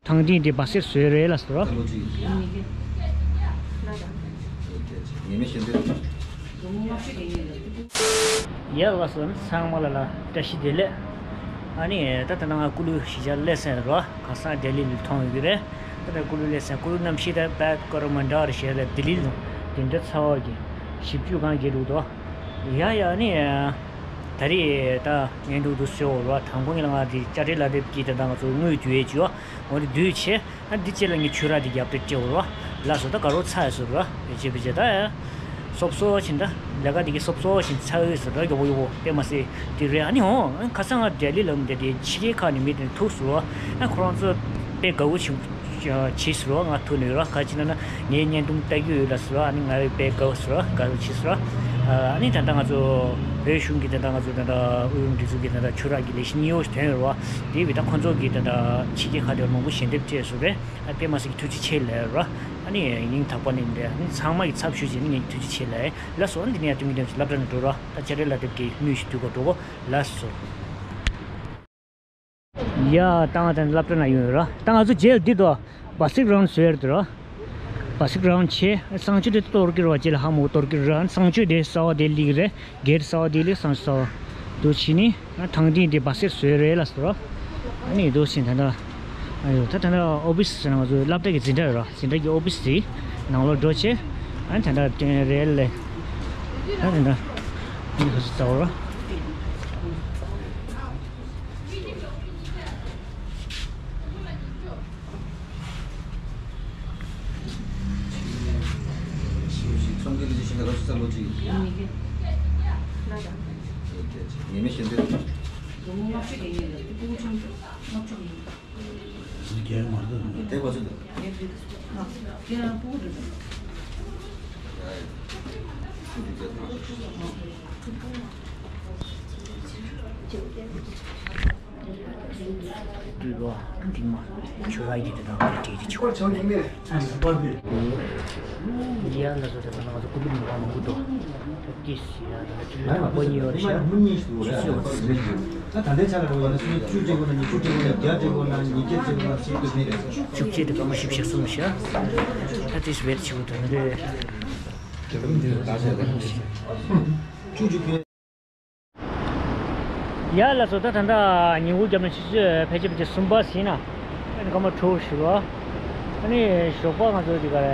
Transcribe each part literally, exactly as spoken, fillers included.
ཐང་ཐིང་དེ་སྦ་སེར་བཟོས་རེད་ལ་ཟེར་བ། ཡ་ལགས་སོ། ཚང་མ་ལ་ལ་བཀྲ་ཤིས་བདེ་ལེགས། ཨ་ནི་ད་ལྟ་ང་ཀུ་ལུ་གཞིས་ཆགས་སླེབས་ཚར་རོ། ཁ་སང་ལྡི་ལི་ལ་མཐོང་ཡོད་ཀྱི་རེད། ད་ལྟ་ཀུ་ལུ་སླེབས་ཚར། ཀུ་ལུ་གནམ་གཤིས་ད་དཔེ་སྐར་མ་འདྲ་བ་རེད། ཞེ་ལ་ལྡི་ལི་ལ་དེ་འདྲ་ཚ་བ་གི་བཞི་བཅུ་གང་བརྒལ་འདུག་དོ། ཡ་ཡ་ནི། ད་རེས་ད་ངས་འདུག་འདུག་ཟེར་བ་རོ། དང་པོ་ངས་ལ་ང་དེ་དཔྱ་ཁྲལ་ལག་དེབ་ཀྱི་ད་ལྟ་ང་ཚོ་དངུལ་བསྡུ་ཡས་བྱོས། འོ་དེ་བསྡུས་བྱས། ཨ་འདི་ཅེ་ལ་ངས་ཆུ་རགས་འདི་རྒྱབ་སྟེ་སྤྲད་འོ་རོ། ལགས་སོ། ད་དགའ་རོགས་ཚ་ཡ་སོ་རོ། བེ་ཅེ་བེ་ཅེ་ད་ཡ། སོབ་སོ་ཕྱིན་ད། ལས་ཀ་འདི་གི་སོབ་སོ་ཕྱིན་ཚ་འོས་སོ་རོ། མགྱོགས་པོ་མགྱོགས་པོ་དཔེ་མ་སྲིད་དེ་རེད། ཨ་ནི་འོ་ཁ་སང་ང་ལྡི་ལི་ལ་འདི་དེ་ཕྱི་རྒྱལ་ཁག་ནས་མི་དེ་ཐུག་སོ་རོ། ཨ་ཁོ་རང་ཚོ་དཔེ་དགའ་བོ་བྱུང་། བྱས་སོ་རོ། ང་ཐུག་ནས་རོ། ག་ཅི་ན་ན་ངའི་བརྙན་ཐུང་ལྟ་རྒྱུ་ཡོད་ལ་སོ་རོ། ཨ་ནི་ང་རེ་དཔེ་དགའ་བོ་སོ་རོ། དགའ་བོ་བྱས་སོ་རོ། ཨ་ནི་ད་ལྟ་ང་ཚོ་བོད་གཞུང་གི་ད་ལྟ་ང་ཚོ་ད་ལྟ་ཨུ་ཡོན་སྒྲིག་འཛུགས་ཀྱི་ད་ལྟ་ཆུ་རགས་ཀྱི་ལས་གཞི་གཉིས་པོ་ཞིག་ཐོན་ཡོད་རོ། དེ་བས་ད་ཁོ་ཚོ་གི་ད་ལྟ་ཕྱི་རྒྱལ་ཁག་དེར་མང་པོ་ཞལ་འདེབས་སྤྲད་སོང་རེད། ཨ་དཔེ་མ་སྲིད་ཀྱི་ཐུགས་རྗེ་ཆེ་ལབ་རོ། ཨ་ནི་སྙིང་ཐག་པ་ནས་འདི་ཨ་ནི་ཚང་མ་གི་ཚབ་ཞུས་བྱས་ནས་ངས་ཐུགས་རྗེ་ཆེ་ལབ། ལགས་སོ། ཨ་ནི་འདི་ནས་ཡང་སྟོན་གྱི་འདེམས་སློབ་གྲྭ་ནས་འགྲོ་རོ། ད་དཔྱ་ཁྲལ་ལག་དེབ་ཀྱི་དངུལ་ཞིག་བསྡུ་དགོས་འགྲོ་གོ། ལགས་སོ། ཡ་ད་ང་ད་སློབ་གྲྭ་ནང་ཡོང་ཡོད་རོ། ད་ང་ཚོ་རྗེས་འདི་དོ་བ་སིག་རའུན་ཟེར་དུ་རོ། བ་སིག་རའུན་ཆེ་གསང་སྤྱོད་དེ་གཏོར་གྱི་རོ། རྗེས་ལ་ཧ་མོ་གཏོར་གྱི་རོ། གསང་སྤྱོད་དེ་གསར་པ་དེ་ལིག་རེད། གེ་ཊི་གསར་པ་དེ་ལིག་གསང་སྤྱོད་གསར་པ་དུ་ཕྱིན་ནི་ཐང་ཐིང་དེ་བ་སིག་བཟོས་རེད་ལ་ཟེར་རོ། ཨ་ནི་དུ་ཕྱིན་ད་ལྟ་ཨ་ཡོ་ད་ད་ལྟ་ཨོ་ཕི་སི་ཟེར་ན་ང་ཚོ་སློབ་གྲྭ་གི་འཛིན་གྲྭ་ཡོད་རོ། འཛིན་གྲྭ་གི་ཨོ་ཕི་སི་དེ་ནང་ལོགས་འགྲོ་ཆེ། ཨ་ནི་ད་ལྟ་སྟོན་རེད་ལེ། ད་ད་ལྟ་ཨ་ནི་ཁ་སུ་ཙའོ་རོ། སྤྲུལ་པ་འདི་མ་ཆུ་རགས་ཀྱི་དེ་དང་འདྲེས་ཏེ་ཆུ་ཡ་ལ་སོ་དེ་ང་ཚོ་ཀུ་ལུ་མི་བ་མང་པོ་འདུག་ཏིས་ཡ་ད་ཆུ་དང་པོ་གཉིས་ཡོད་ཤག་ཆུ་ཚོད་ད་ལྟའི་ཆ་ལ་རོ་ཡིན་ན་སུ་བཅུ་སྤྲད་དགོས་ན་ཉི་ཤུ་སྤྲད་དགོས་ན་བརྒྱ་སྤྲད་དགོས་ན་ཉིས་བརྒྱ་སྤྲད་དགོས་ན་ཟེར་དུས་མེད་རེད། བཅུ་གཅིག་དེ་སྐར་མ་བཞི་བཅུ་ཞེ་གསུམ་ཤག་ད་ཏིས་བེད་ཆེ་བོ་དོན་རེད། བཅུ་གཅིག་གི་ཡ་ལ་སོ་ད་ད་ལྟ་ཉིན་གུང་རྒྱབ་ནས་ཆུ་ཚོད་ཕལ་ཆེར་ཕལ་ཆེར་གསུམ་པ་ཟིན་ན། ཨ་ནི་སྐར་མ་དྲུག་ཞུ་རོགས། ཨ་ནི་ཞོགས་པ་ང་ཚོ་འདི་ག་རེ་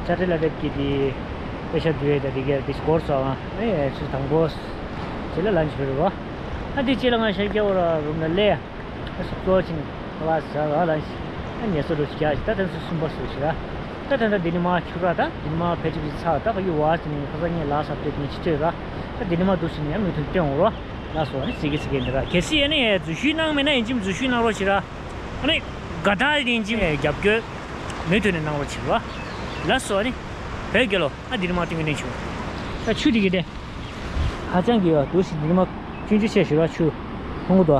དཔྱ་ཁྲལ་ལག་དེབ་ཀྱི་དེ་དཔེ་ཆ་བསྡུ་ཡས་དང་དེ་གའི་དེ་སྐོར་སོགས་ཨ་ནི་ཆུ་དང་པོ་རྗེས་ལ་ལན་ཞུ་རོགས། ཨ་དེ་རྗེས་ལ་ང་ཤར་རྒྱག་ར་རུམ་ལ་སླེབས། ཨ་སོག་པོ་ཅིག་ཁ་ལག་ཟ་ར་ལ་ཨ་ངལ་གསོ་འགྲོ་ཅིག་རྒྱག་ཅིག་ད་དེ་ཚོ་གསུམ་པ་སུ་ཞིག་ར། ད་དེ་འདྲ་འདི་ནི་མ་ཆུ་ར་ད་འདི་ནི་མ་ཕལ་ཆེར་ཅིག་ཚ་ད་ཕ་ཡུལ་བ་ཅིག་ནི་ཁ་ས་ངས་ལ་ས་བལྟས་ནས་ཅི་ལྟོས་ར། ད་འདི་ནི་མ་འདུག་ཟིན་ནས་ཡང་མུ་མཐུད་སྟོན་འོང་རོགས། ལགས་སོ། ཨ་ནི་ཟེར་གི་ཟེར་གི་འདི་ར་གལ་སྲིད་ཨ་ནི་འཛུལ་ཞུགས་གནང་མེད་ན་ཡིན་གཅིག་མིན་འཛུལ་ཞུགས་གནང་རོགས་བྱེད་ར། ཨ་ནི་དགའ་ཐག་ཡིན་གཅིག་མིན་རྒྱབ་སྐྱོར་མུ་མཐུད་ནས་གནང་རོགས་བྱེད་ར། ལགས་སོ། ཨ་ནི་བོད་རྒྱལ་ལོ། ཨ་འདི་ནི་མ་སྟོན་གི་ནས་བྱུང་། ད་ཆུ་འདི་གི་དེ། ཧ་ཅང་གི་ཡོད་འདུག་ཟིན་འདི་ནི་མ་ཆུང་ཆུང་ཆེ་ཞུ་ར་ཆུ། ཧོང་གུ་དོ།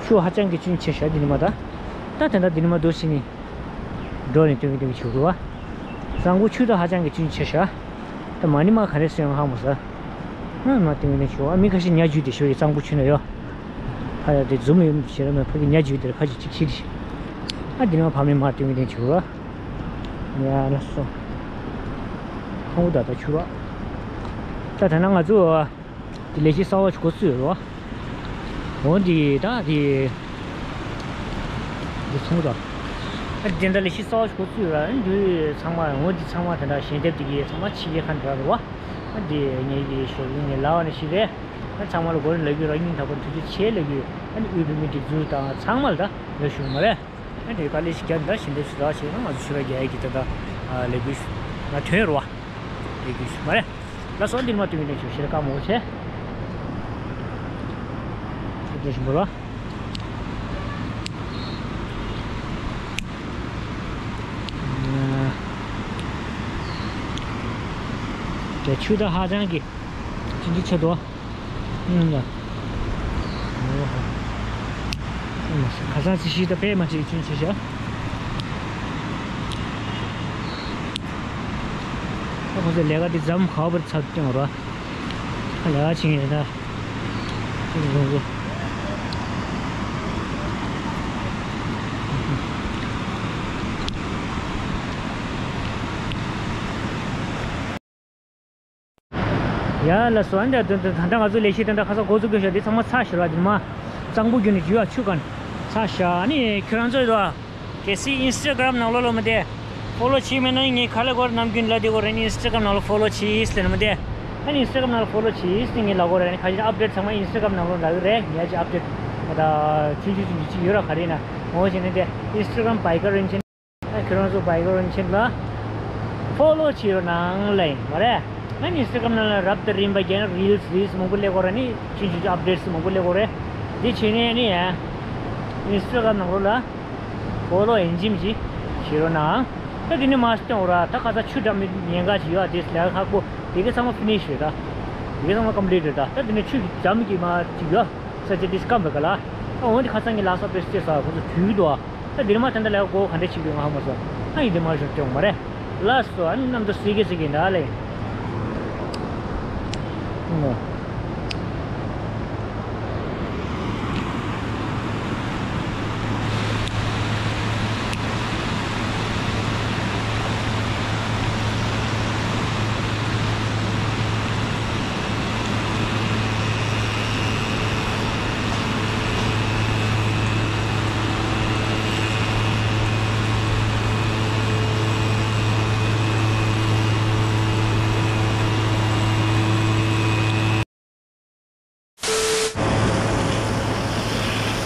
ཆུ་ཧ་ཅང་གི་ཆུང་ཆེ་ཤག་འདི་ནི་མ་ད། ད་དེ་འདྲ་འདི་ནི་མ་འདུག་ཟིན་ནི། འགྲོ་ནས་སྟོན་གི་སྟོན་གི་བྱུང་འདུག་བ། གཙང་པོ་ཆུ་ད་ཧ་ཅང་གི་ཆུང་ཆེ་ཤག་ད་མ་ནི་མ་ག་རེ་སོན་ཧ་མོ་ས། ང་མ་སྟོན་གི་ནས་བྱུང་བ། མི་ཁ་ཤས་ཉ་རྒྱུས་དེ་ཤོར་ཡི་གཙང་པོ་ཆུ་ན་ཡོད། ཕ་ཡ་དེ་འཛུམ་ཡོད་ཞེ་ར་མ་ཕ་གི་ཉ་རྒྱུས་དེར་ཕ་ཅིག་ཅིག་ཤི་དི། ཨ་འདི་ནི་མ་ཕ་མི་མ་སྟོན་གི་ནས་བྱུང་བ། ཡ་ལ་སོ། ཁོང་ད་ད་ཆུ་བ། ད་ད་ན་ང་ཚོ། དེ་ལས་གཞི་གསར་བ་ཞིག་འགོ་བཙུགས་ཡོད་རེད་བ། འོ་འདི་ད་དེ། འདི་ཚོང་ར། ཨ་དེ་འདྲ་ལས་གཞི་གསར་བ་ཞིག་འགོ་བཙུགས་ཡོད་ར། འདི་ཚང་མ་འོ་འདི་ཚང་མ་དེ་འདྲ་ཞལ་འདེབས་དེ་གའི་ཚང་མ་ཕྱི་རྒྱལ་ཁག་འདྲ་རེད་བ། ཨ་དེ་ངེད་ཀྱི་ཞོགས་ཀྱི་ངས་ལབ་པ་ནང་བཞིན་རེད། ཨ་ཚང་མ་ལ་གོ་རིམ་ལབ་རྒྱུ་ར་སྙིང་ཐག་པ་ནས་ཐུགས་རྗེ་ཆེ་ལབ་རྒྱུ། ཨ་ནི་དབུས་བོད་མིའི་སྒྲིག་འཛུགས་དང་ཚང་མ་ལ་ད་ལ་ཞུ་མ་རེད། ཨ་འདྲའི་དཀའ་ལས་ཤིག་བརྒྱབ་ནས་ད་ཞལ་འདེབས་ཞུ་རག་བྱས་ན་ང་ཚོ་ཆོས་ར་རྒྱལ་ཡས་ཀྱི་ད་ལྟ་ལས་འགུལ་ང་ཐོན་རུ་བ་ལས་འགུལ་ཞུ་མ་རེད། ལ་སོགས་འདིར་མ་བསྟུན་གྱི་གནས་ཆུ་ཤེལ་དཀར་མོ་ཆེ། ཆུ་དེ་བཞིན་པོ་ལ། དེ་ཆུ་ད་ཧ་ཅང་གི་ཅི་འདྲ་ཆེ་དོ། ཨུམ་ལ། ཨོ་ཧོ། ཨུམ་ཁ་སང་ཚི་ཤི་ད་པད་མ་ཅིག་ཆུན་ཆེ་ཤག་ད་ཁོ་ཚོ་ལས་ཀ་དེ་འཛམ་ག་བར་ཚར་སྟོན་རོ། ལས་ཀ་ཆེན་ཡོད་ད། ཅི་ལོ་གོ། ཡ་ལགས་སོ། ཨ་ནི་ད་ད་ད་ད་ང་ཚོ་ལས་གཞི་ད་ད་ཁ་སང་འགོ་བཙུགས་དགོས་ཤག་དེ་ཚང་མ་ཚར་ཤག་ར། དེ་མ་གཙང་པོ་བརྒྱུད་ནས་རྒྱུ་ཡ་ཆུ་གང་ཚར་ཤག་ཨ་ནི་ཁྱོད་རང་ཚོ་ཡོད་དོ། གལ་སྲིད་ཨིན་སི་ཊ་གྷ་རམ་ནང་ལོགས་ལ་མི་དེ་ཕོ་ལོ་བྱེད་མེད་ན་ངས་ག་ལ་གོ་རེ་ནམ་རྒྱུན་ལ་དེ་གོ་རེ་ནི་ཨིན་སི་ཊ་གྷ་རམ་ནང་ལ་ཕོ་ལོ་བྱེད་ཟེར་ན་མི་དེ། ཨ་ནི་ཨིན་སི་ཊ་གྷ་རམ་ནང་ལ་ཕོ་ལོ་བྱེད་ཟེར་ངས་ལ་གོ་རེ་ནི་ཁ་ཤས་ཨབ་ཌེཊ་ཚང་མ་ཨིན་སི་ཊ་གྷ་རམ་ནང་ལོགས་ལ་རེད། ངས་ཅིག་ཨབ་ཌེཊ་ད་ཆུང་ཆུང་ཆུང་ཆུང་ཅིག་ཡོད་ར། ག་རེ་ན་འོ་བྱས་ནས་དེ་ཨིན་སི་ཊ་གྷ་རམ་བྷའི་ཀར་རིན་ཆེན། ཨ་ཁྱོད་རང་ཚོ་བྷའི་ཀར་རིན་ཆེན་ལ་ཕོ་ལོ་བྱེད་རོགས་གནང་ལབ་ཡིན་མ་རེད། ཨ་ནི་ཨིན་སི་ཊ་གྷ་རམ་ནང་ལ་རབ་དང་རིམ་པ་བརྒྱབ་ན་རིལ་སི་རིལ་སི་མང་པོ་སླེབས་ཀྱི་ཡོད་རེད། ཨ་ནི་ཆུང་ཆུང་ཆུང་ཨབ་ཌེཊ་སི་མང་པོ་སླེབས་ཀྱི་ཡོད་རེད། འདི་བྱས་ནས་ཨ་ནི་ཡ་ཨིན་སི་ཊ་གྷ་རམ་ནང་ལོགས་ལ་ཕོ་ལོ་ཡིན་གཅིག་མིན་གཅིག་བྱེད་རོགས་གནང་། ད་འདི་ནས་མར་སྟོན་ར། ད་ཁ་སང་ཆུ་འགྲམ་ཉེན་ཁ་ཅིག་ཡོད། དེ་ལས་ཁག་པོ་དེ་གའི་ཚང་མ་ཕི་ནིཤ་རེད། ད་དེ་གའི་ཚང་མ་ཀམ་པི་ལིཊ་རེད། ད་ད་འདི་ནས་ཆུ་འགྲམ་གྱི་མར་ཅིག་ཡོད་ས་ཆ་དེ་སྐམ་པའི་ག་ལ། ཨ་འོན་ཏེ་ཁ་སང་གི་ལྷ་ས་པེ་སི་ཏེ་ས་ཁོ་ཚོ་དུས་འདུག་ཨ། ད་འདིར་མ་ད་ལྟ་ལས་ཀ་གོ་ག་འདྲ་བྱེད་དགོས་ང་ཧ་མ་སོང་། ཨ་ཡིན་དེ་མ་ཞོར་སྐྱོང་མ་རེད། ལགས་སོ། ཨ་ནི་གནམ་དུ་སྲིད་ཀྱི་སྲིད་ཀྱི་འདྲ་ལེ།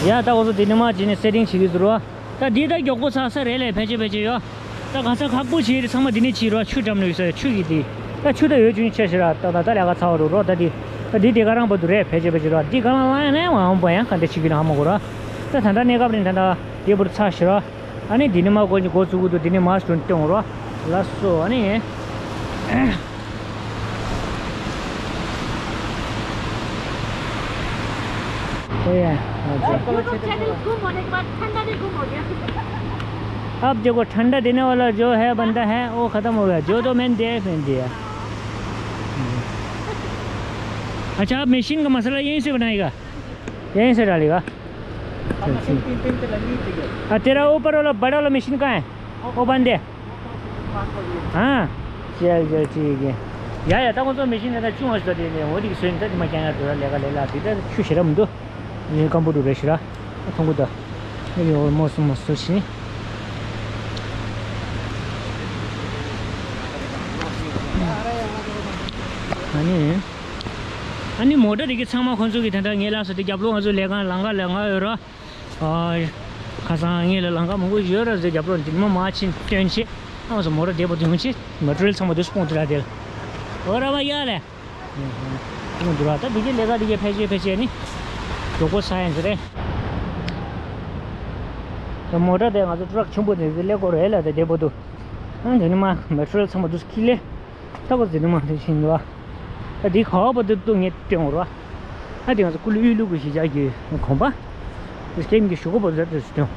ཡ་ད་འོ་ཚོ་དེ་ནི་མ་བྱས་ནས་སེ་ཊིང་བྱེད་ཀྱི་འདུག་རོ། ད་འདི་ད་མགྱོགས་པོ་ཚར་ས་རེད་ལས། ཕལ་ཆེར་ཕལ་ཆེར་ཡོད། ད་གང་ས་ཁག་པོ་བྱས་ཏེ་ཚང་མ་འདི་ནས་བྱེད་རོགས། ཆུ་འགྲམ་ནས་ཡོད་ས་ཆུ་གི་དེ། ད་ཆུ་ད་ཡོད་ཆུང་ཆེ་ཞིག་ར། ད་ད་ད་ལས་ཀ་ཚར་བ་རུ་རོ། ད་འདི་ད་འདི་དེ་ག་རང་པ་འདུག་རེད། ཕལ་ཆེར་ཕལ་ཆེར་རོ། འདི་ག་རང་ལ་ཡང་ནས་མ་འོང་པ་ཡང་ག་འདྲ་བྱེད་ཀྱི་ན་ཧ་མ་གོ་ར། ད་ད་ད་གནས་སྐབས་རིང་ད་ད་དེ་བུར་ཚར་ཞིག་ར། ཨ་ནི་འདི་ནི་མ་གོ་ནི་གོ་ཚུགས་ཀྱི་འདུག་འདི་ནི་མ་སོན་སྟོན་རོགས། ལགས་སོ། ཨ་ནི། ये है, अच्छा। YouTube चैनल गुम होने के बाद ठंडा भी गुम हो गया। अब देखो, ठंडा देने वाला जो है, बंदा है, वो खत्म हो गया। जो तो मैंने दिया है, मैंने दिया। अच्छा, आप मशीन का मसाला यहीं से बनाएगा? यहीं से डालेगा? हाँ, मशीन तीन तीन से लगी हुई है। हाँ, तेरा ऊपर वाला बड़ा वाला मशीन कहाँ है? वो बंद है। हाँ, चल चल, ठीक है। ཡ་ཡ། ད་ཁོང་ཚོ་མེ་ཤིན་ད་ཆུང་བ་ཞིག་ད་དེ་ནས་འོ་དེ་གི་སོན་ད་དེ་མ་རྒྱག་ཡ་འགྲོ་ཡ་ལས་ཀ་ལས་ལ་དེ་ད་ཆུ་ཞེ་དྲག་མི་འདུག་ཡིན་སྐམ་པོ་འདུག་རེད་ཤི་ར། ཐོང་གུ་ད་ཨེ་ཡོ་མོ་སུ་མོ་སུ་ཤི། ཨ་ནི། ཨ་ནི་མོ་ཊ་དེ་གི་ཚང་མ་ཁོང་ཚོ་གི་ད་ད་ངའི་ལགས་སོ་དེ་རྒྱབ་ལོགས་ང་ཚོ་ལས་ཁང་ལང་ཀ་ལང་ཀ་ཡོད་ར། ཨ། ཁ་སང་ངེད་ལ་ལང་ཀ་མང་པོ་ཡོད་ར་ཟེར། རྒྱབ་ལོགས་འདི་མ་མ་ཕྱིན་སྟོན་ཆེ། ཨ་སོ་མོ་ར་བདེ་པོ་དུ་ཡོང་ཆེ། མ་ཊི་རི་ཡལ་ཚང་མ་དུ་སྤུངས་དུ་ར་དེ་ལ། ཨོ་ར་བ་ཡ་ལེ། སྤུངས་དུ་ར་ད་འདི་གའི་ལས་ཀ་འདི་གའི་ཕལ་ཆེར་ཕལ་ཆེར་ནི་མགྱོགས་པོ་ཚར་ཡིན་ཟེར་རེད། ད་མོ་ཊ་དེ་ང་ཚོ་ཊ་རག་ཆེན་པོ་དེ་ཚོ་སླེབས་དགོས་རེད་ལ། ད་བདེ་པོ་དུ། ཨ་འདི་ནི་མ་མ་ཊི་རི་ཡལ་ཚང་མ་དུ་ཁྱི་ལེ། ད་གོ་ཟིན་མ་ཐུབ་ཕྱིན་པ། ད་འདི་ག་བ་བར་དུ་ལྟོ་ངས་སྟོན་འོར་བ། ཨ་དེ་ང་ཚོ་ཀུ་ལུ་ཡུལ་ལུག་གི་གཞིས་ཆགས་ཀྱི་གོམ་པ། དེ་སྟེང་གི་ཞུ་གོ་བར་དུ་སྟོན།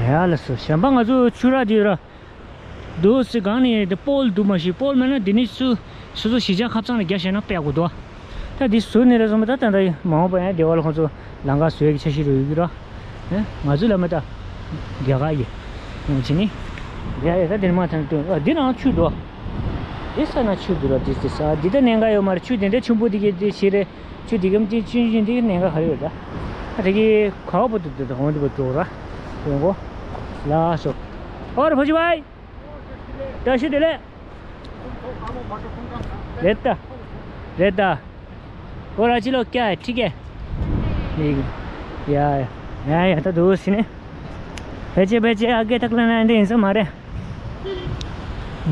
ཡ་ལ་སོ་གཞན་པ་ང་ཚོ་ཆུ་རགས་དེ་ར། དུ་སི་གང་ནས་དེ་པོལ་དུ་མ་ཤི་པོལ་མེད་ན་དེ་ནི་སུ་སོ་སོ་གཞིས་ཆགས་ཁབ་ཚང་ལ་རྒྱ་བཤད་ན་དཔེ་དགོས་དོ། ད་འདི་བཟོས་ནས་རེད་སོང་པ། ད་ད་ད་མ་འོངས་པ་ཡང་སྡེ་བ་ལ་ཁོང་ཚོ་ལང་ཀ་བཟོ་ཡག་གི་འཆར་གཞི་རུ་ཡོད་ཀྱི་ར། ཨེ་ང་ཚོ་ལ་མ་ད་རྒྱ་གར་ཡི་ཡོང་ཕྱིན་ནི། ཡ་ཡ། ད་འདིར་མ་ཐང་སྟོན། ཨ་འདི་ནང་ཆུ་འདུག་འདི་ས་ན་ཆུ་འདུག་ར། འདི་འདི་ས་འདི་ད་གནད་འགག་ཡོད་མ་རེད། ཆུ་འདི་འདྲ་ཆེན་པོ་འདི་གི་འདི་ཞིག་རེད། ཆུ་འདི་གམ་ཅིག་ཆུ་ཆུ་འདི་གི་གནད་འགག་ག་རེ་ཡོད་ད། ཨ་དེ་གི་ག་བ་པོ་འདུག་འདུག་འོང་འདི་པོ་འགྲོ་ར། འོང་གོ། ལ་སོ། ཨོ་ར་ཕ་ཆུ་བའི། བཀྲ་ཤིས་བདེ་ལེགས། རེད་ད། རེད་ད། ཨོ་ར་ཅི་ལོ་ཀྱ་ཁྲི་ཀེ། ཡ་ཡ་ཡ་ཡ། ད་དུ་སི་ནི། བེ་ཅེ་བེ་ཅེ་ཨ་གེ་ཐག་ལ་ན་འདི་ཡིན་ས་མ་རེད།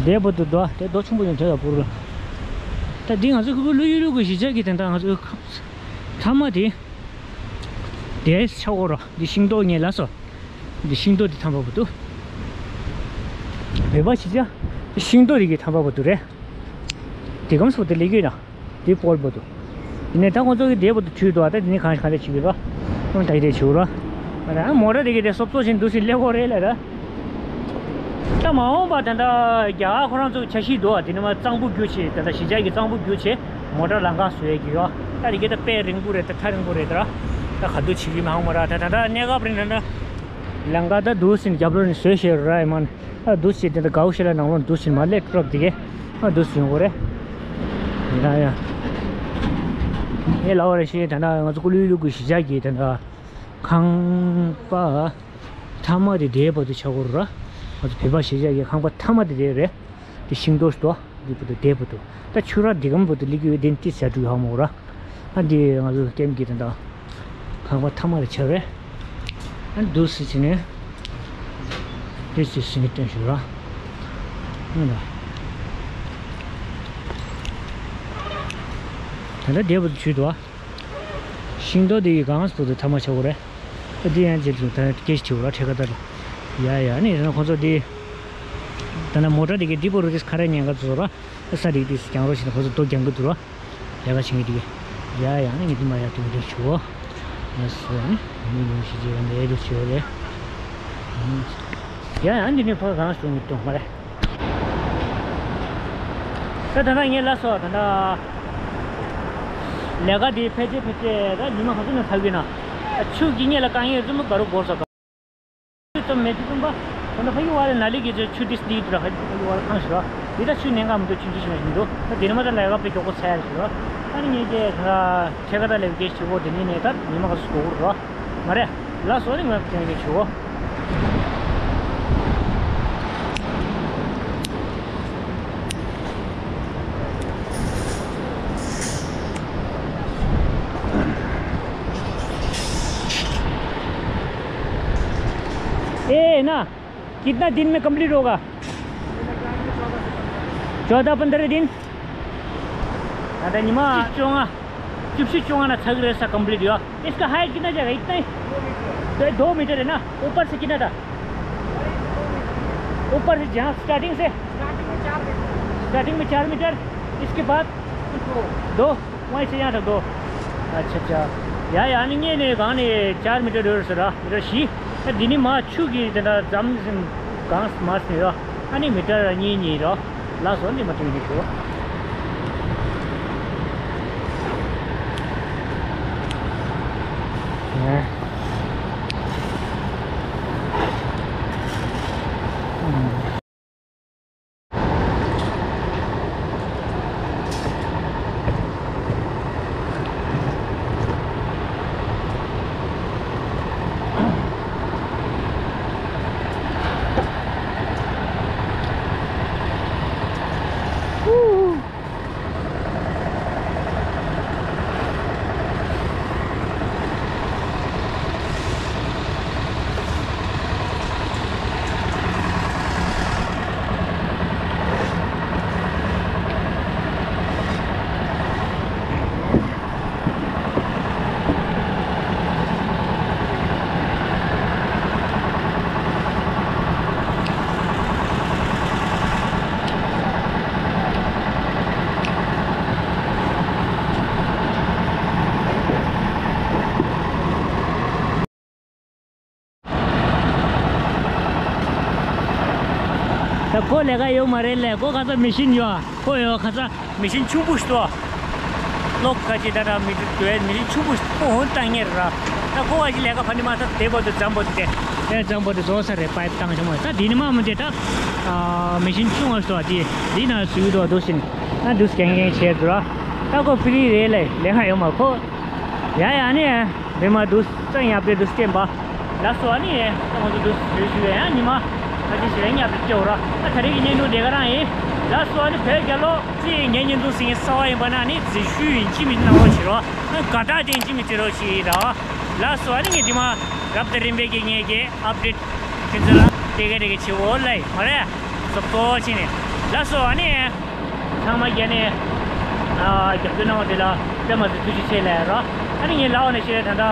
འདས་པོ་དུ་རྡོ་དེ་རྡོ་ཆུང་པོ་ཡོང་དོད་ལ་བུར། ད་འདི་ང་ཚོ་ཁུ་ཁུ་ལུ་ཡུ་ལུ་གི་གཞིས་ཆགས་ཀྱི་དེ་འདྲ་ང་ཚོ་ཁ་མ་དེ། དེ་ཆ་གོ་ར་འདི་ཤིང་ཏོག་ངས་ལ་སོ། འདི་ཤིང་ཏོག་འདི་ཐང་པ་བུ་དུ། བོད་པ་ཞིག་ཅག་ཤིང་ཏོག་རིགས་ཀྱི་ཐང་པ་བུ་དུ་རེད། དེ་གམ་སོ་དེ་ལས་ཀྱི་ན་དེ་པོལ་བུ་དུ། དེ་ནས་ད་ཁོང་ཚོ་གི་དེ་བུ་དུ་ཁྲུས་དུ་ཨ། ད་དེ་ནས་གང་ཞིག་གང་འདྲ་བྱེད་ཀྱི་ར། ཁོང་ད་དེ་བྱེད་ར། ཨ་མོ་ར་དེ་གི་དེ་སོབ་སོབ་བཞིན་འདུག་སེ་ལས་གོ་རེད་ལ་ར། ད་མ་འོངས་པ་ད་ལྟ་རྒྱ་གར་ཁོ་རང་ཚོ་འཆར་གཞི་འདུག་ཨ། དེ་ནས་མ་གཙང་པོ་རྒྱུ་ཆེ། ད་ལྟ་གཞིས་ཆགས་ཀྱི་གཙང་པོ་རྒྱུ་ཆེ། མོ་ཊ་ལམ་ཁ་བཟོ་ཡས་ཀྱི་ཡོད། ད་དེ་གི་ད་དཔེ་རིང་པོ་རེད། ད་ཐག་རིང་པོ་རེད་ད་ར། ད་ག་དུས་བྱེད་ཀྱི་མ་འོངས་པ་ར། ད་ད་ད་གནས་སྐབས་རིང་ད་ད། ལམ་ཁ་ད་འདུག་སེ་རྒྱབ་ལོགས་ནས་བཟོས་བཞག་ར་ཡ་མ་ན། ཨ་འདུག་སེ་དེ་འདྲ་དགའ་བོ་ཞིག་ལ་ནང་ལོགས་འདུག་སེ་མ་སླེབས་ཀྲོབ་དེ་གས། ཨ་འདུག་སེ་ཡོང་གོ་རེད། ཡ་ཡ། ཨེ་ལའོ་རེ་ཤི། ད་ནང་ང་ཚོ་ཀུ་ལུ་ལུ་གི་གཞིས་ཆགས་ཀྱི་ད་ནང་ཁང་པ་མཐའ་མ་དེ་འདྲའི་བར་དུ་ཆགས་ཀྱི་ཡོད་རེད། ང་ཚོ་བོད་པ་གཞིས་ཆགས་ཀྱི་ཁང་པ་མཐའ་མ་དེ་འདྲ་རེད། དེ་ཤིང་རྡོག་ཞིག་འདུག་འདི་བར་དུ་དེ་བར་དུ། ད་ཆུ་རགས་འདི་གམ་བར་དུ་སླེབས་ཀྱི་ཡོད། དེ་ཏི་ཟ་འགྲོ་ཡག་མོ་ར། ཨ་འདི་ང་ཚོ་ཀེམ་གྱི་ད་ནང་ཁང་པ་མཐའ་མ་དེ་ཆགས་རེད། ཨ་འདུག་སེ་བྱས་ནས་དེ་ཚོ་སེང་གེ་སྟོན་ཞུ་ར། ཨ་ད། ད་ལྟ་དེ་བར་དུ་ཆུ་འདུག་ཨ། ཤིང་རྡོག་དེ་ཡི་གང་སྤོ་དུ་ཐ་མ་ཆག་གོ་རེད། ཨ་དེ་ཡང་རྗེས་ལ་ད་སྐད་ཆ་དྲི་བ་ར་ཁྲེ་ཁ་ད་ར། ཡ་ཡ་ནི་ཁོང་ཚོ་དེ། ད་ནང་མོ་ཊ་དེ་གི་འདི་པོ་རུ་དེ་ཁ་ར་ཉན་ག་ཚོ་ར། ཨ་ས་རིག་དེ་རྒྱང་རོ་ཞིག་ན་ཁོང་ཚོ་རྡོ་རྒྱང་གི་འདུག་ར། ལས་ཀ་བྱེད་མཁན་དེ་གི། ཡ་ཡ་ནི་ངས་དེ་མ་ཡ་དུང་དུང་ཞུ། ཡ་སོ་ནི་མི་ལུང་ཞིག་རྗེས་ལ་འདས་དུ་ཞུ་རེད། ཡ་ཡ་འདི་ནི་ཕ་གང་བྱུང་མི་གཏོང་མ་རེད། ད་ད་ལྟ་ངས་ལབ་སོང་ད་ལྟ། ལས་ཀ་འདི་ཕལ་ཆེར་ཕལ་ཆེར་ད་ཉི་མ་ག་ཚོད་ནས་ཚར་གི་ན། ཆུ་གི་སྔོན་ལ་དཀའ་ངལ་རྩུབ་མོ་ག་རུ་འགོར་སོང་། ཆུ་ཙམ་མེད་དུས་ཙམ་པ། ད་ལྟ་ཕ་གི་བ་ལ་ན་ལི་གི་ཆུ་འདི་སྡིག་འདུག་ར། ཕ་གི་བ་ལ་ཁང་ཞིག་ར། འདི་ད་ཆུ་གནས་འགག་མི་འདུག་ཆུ་འདི་ཞིག་མ་ཞིག་འདུག་ད་དེ་ནས་མ་ད་ལས་ཀ་དཔེ་མགྱོགས་པོ་ཚར་ཡ་ཞིག་ར། ཨ་ནི་ངས་ཀྱི་ད་ལྟ་ཁྲེ་ཁ་ད་ལས་ཀའི་ཆུ་བོ་དེ་ནས་ནས་ད་ཉི་མ་ག་ཚོད་འགོར་ར། མ་རེད། ལ་སོ་ནི་ང་ཐོན་གྱི་ཆུ་བོ། ए ना, कितना दिन में कंप्लीट होगा? चौदह पंद्रह दिन। ད་ལྟ་ཉི་མ་བཅོ་ལྔ། བཅུ་བཞི་བཅོ་ལྔ་ན་ཚར་གི་རེད་ས། ཀམ་པི་ལིཊ་ཡོད། इसका हाइट कितना जाएगा? इतना ही। तो ये दो मीटर है ना? ऊपर से कितना था? ऊपर से जहाँ स्टार्टिंग से? स्टार्टिंग में चार मीटर। इसके बाद? दो। वहीं से यहाँ तक दो। अच्छा, अच्छा। ཡ་ཡ་ནི་ངས་ནས་གང་ནས་ཅར་མི་ཊར་ཡོད་ཟེར་ར། མི་ཊར་བཞི། ཨ་འདི་ནི་མ་ཆུ་གི་དེ་འདྲ་འཛམ་ཟིན་གང་མ་ཟིན་ར། ཨ་ནི་མི་ཊར་གཉིས་གཉིས་ར། ལ་སོ་འདི་མ་ཐུག་ནི་ཤོ། ད་ཁོ་ལས་ཀ་ཡོད་མ་རེད་ལས། ཁོ་ཁ་ཚ་མེ་ཤིན་ཡོད། ཁོ་ཡོད་ཁ་ཚ་མེ་ཤིན་ཆུང་པོ་ཞིག་འདུག་གློག་ཁ་ཅིག་ད་ད་མི་འདུག་དུས་མེ་ཤིན་ཆུང་པོ་ཞིག་ཁོ་འོང་བཏང་ཉེར་ར། ད་ཁོ་བ་ཞིག་ལས་ཀ་ཕ་ནི་མ་ཐག་དེ་བར་དུ་འཛམ་བུ་དེ་དེ་འཛམ་བུ་དེ་བཟོ་ས་རེད། པའིབ་བཏང་ཆོག་མ་ད་དེ་ནི་མ་མི་དེ་ད་མེ་ཤིན་ཆུང་བ་ཞིག་འདུག་དེ་དེ་ན་སུས་འདུག་འདུག་ཟིན་ན་འདུག་གན་གན་བྱས་འདུག་ར། ད་ཁོ་ཕི་རི་རེད་ལས་ལས་ཀ་ཡོད་མ་ཁོ། ཡ་ཡ་ནི་མི་མ་འདུག་ཙང་ཡ་པེ་འདུག་སྐྱེན་པ། ལ་སོ་ཨ་ནི་ཡེ་ད་ང་ཚོ་འདུག་ཞུ་ཞུ་ཡ་ཡང་ཉི་མ་ཨ་ཅེ་ཞེ་ཉ་པེ་སྐྱེ་འོ་ར། ཨ་ད་རེས་ཀྱི་བརྙན་ཐུང་དེ་ག་རང་ཡིན། ལ་སོ་ཨ་ནི་བོད་རྒྱལ་ལོ་ཅི་ངའི་བརྙན་ཐུང་ཟིན་གསར་བ་ཡིན་པ་ན་ནི་རྫི་ཤུ་ཡིན་ཅི་མི་གནང་རོགས་བྱེད་རོགས། ཨ་དགའ་རྟགས་དེ་ཡིན་ཅི་མི་བྱེད་རོགས་བྱེད་ར། ལ་སོ་ཨ་ནི་ངས་དེ་མ་རབ་དང་རིམ་པས་ཀྱི་ངས་ཀྱི་ཨབ་ཌེཊ་ཁྱོད་ཚོ་ལ་དེ་ག་དེ་ག་བྱེད་འོ་ལ་ཡིན་མ་རེད། ཟོག་ཏོ་ཕྱིན་ནས་ལ་སོ་ཨ་ནི། ཚང་མ་རྒྱ་ནས་ཨ་རྒྱབ་སྐྱོར་གནང་བ་དེ་ལ་དཔེ་མ་སྲིད་ཐུགས་རྗེ་ཆེ་ལབ་རོགས། ཨ་ནི་ངས་ལབ་པ་ནང་བཞིན་ད་ལྟ་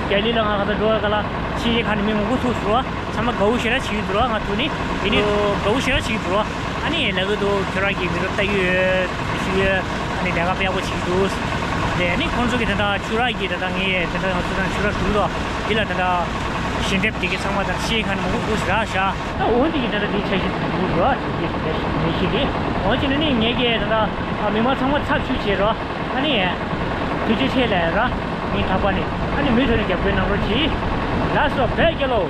རྒྱ་གླིང་ལ་ང་ག་ཚོད་འགྲོ་བ་ག་ལ་ཕྱི་རྒྱལ་ཁག་ནས་མི་མང་པོ་ཐུག་སོང་རོགས། ཚང་མ་དགའ་བོ་ཞེ་དྲག་བྱེད་ཀྱི་འདུག་རོགས། ང་ཐུག་ནས་དེ་ནས་དགའ་བོ་ཞེ་དྲག་བྱེད་ཀྱི་འདུག་རོགས། ཨ་ནི་ལབ་གི་འདུག་ཁྱོད་རང་གིས་མི་རོ་ལྟ་གི་ཡོད་ཞུ་ཡོད། ཨ་ནི་ལས་ཀ་དཔེ་ཡག་པོ་བྱེད་ཀྱི་འདུག་ལས་ཨ་ནི་ཁོང་ཚོ་གིས་ད་ལྟ་ཆུ་རགས་ཀྱི་ད་ལྟ་ངས་ད་ལྟ་ང་ཚོ་དང་ཆུ་རགས་འདུག་དོ། འདི་ལ་ད་ལྟ་ཞལ་འདེབས་དེ་གི་ཚང་མ་དང་ཕྱི་རྒྱལ་ཁག་ནས་མང་པོ་དགོས་ཞེ་དྲག་བཞག་ད་འོ་འདི་གི་ད་ལྟ་འདི་འཆར་གཞི་འདུག་རོགས། འདི་འདི་ངེས་ཤེས་འདི་འོ་ཅི་ནས་ནི་ངས་ཀྱི་ད་ལྟ་མི་མང་ཚང་མ་ཚབ་ཞུ་བྱེད་རོགས། ཨ་ནི་ཐུགས་རྗེ་ཆེ་ལབ་ར། མིང་གྲགས་པ་ནི་ཨ་ནི་མུ་མཐུད་ནས་རྒྱབ་སྐྱོར་གནང་རོགས་གྱིས། ལགས་སོ་བོད་རྒྱལ་ལོ།